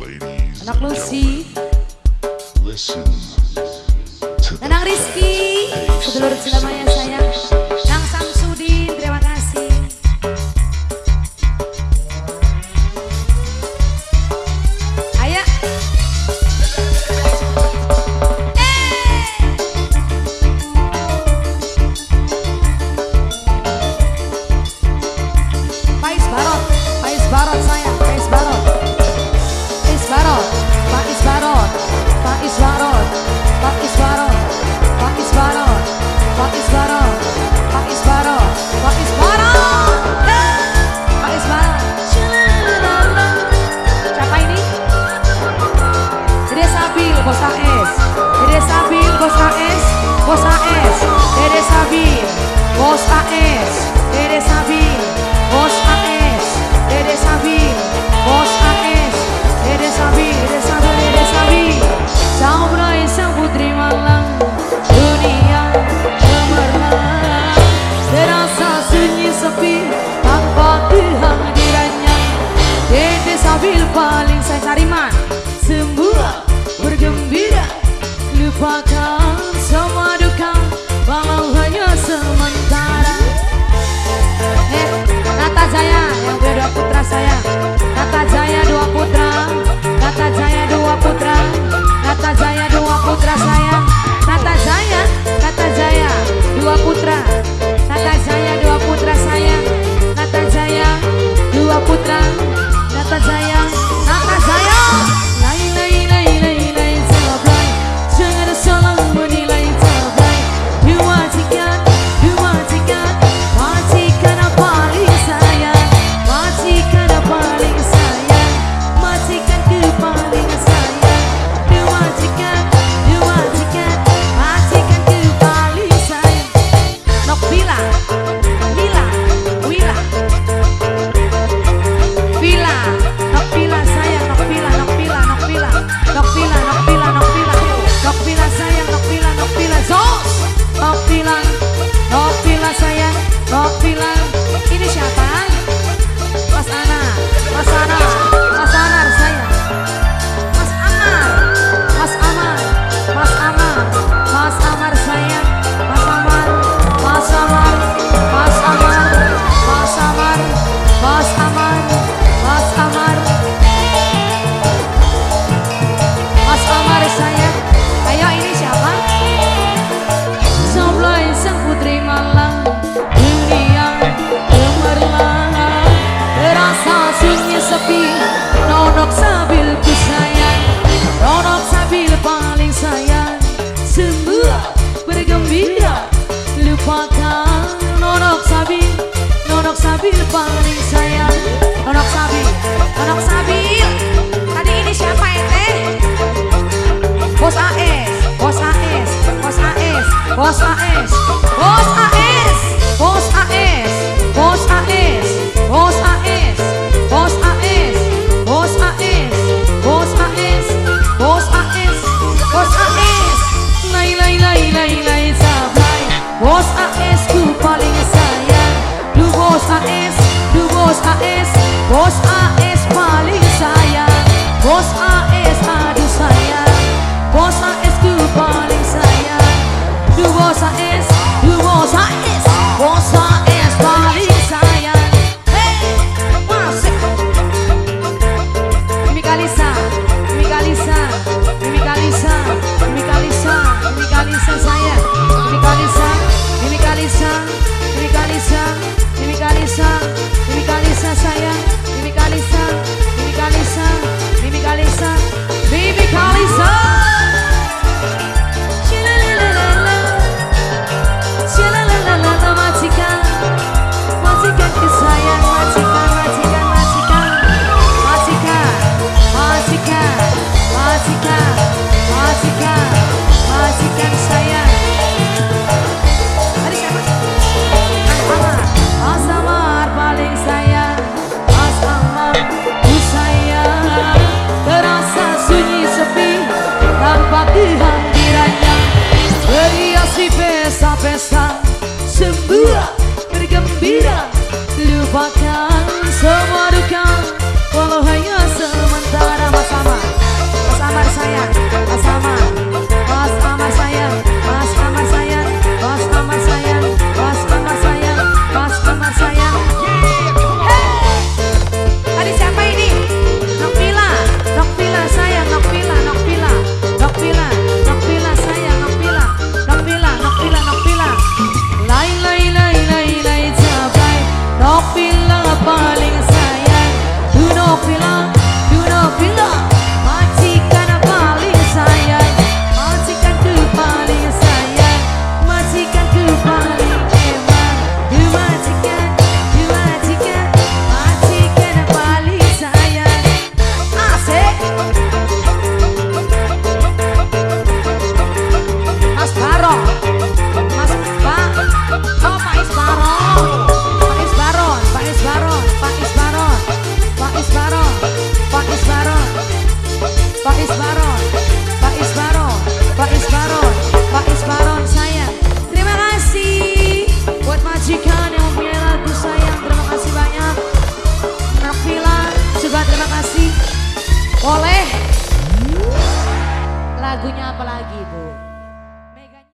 Anak Lucy, Nanang Rizky, sedulur selamanya saya, Nang Samsudin, terima kasih. Ayo. Pais Barot, Pais Barot sayang, Pais Barot. Pais Barot, Pais Barot, Pais Barot, Pais Barot, Pais Barot, Pais Barot, Pais Barot, Pais Barot, Pais Barot. Siapa ini? Dede Sabil, Bos AS. Dede Sabil, Bos AS, Bos AS. Dede Sabil, Bos AS. Dede Sabil, Bos AS. Dede Sabil, Bos AS. Dede Sabil, Dede Sabil, Dede Sabil. Sang peraih sang putri malang, dunia gemerlap. Terasa sunyi sepi tanpa kehadirannya. Dede Sabil paling saya cari man, sembuh bergembira, lupakan semua duka, walau hanya sementara. Nata saya yang kedua putra saya.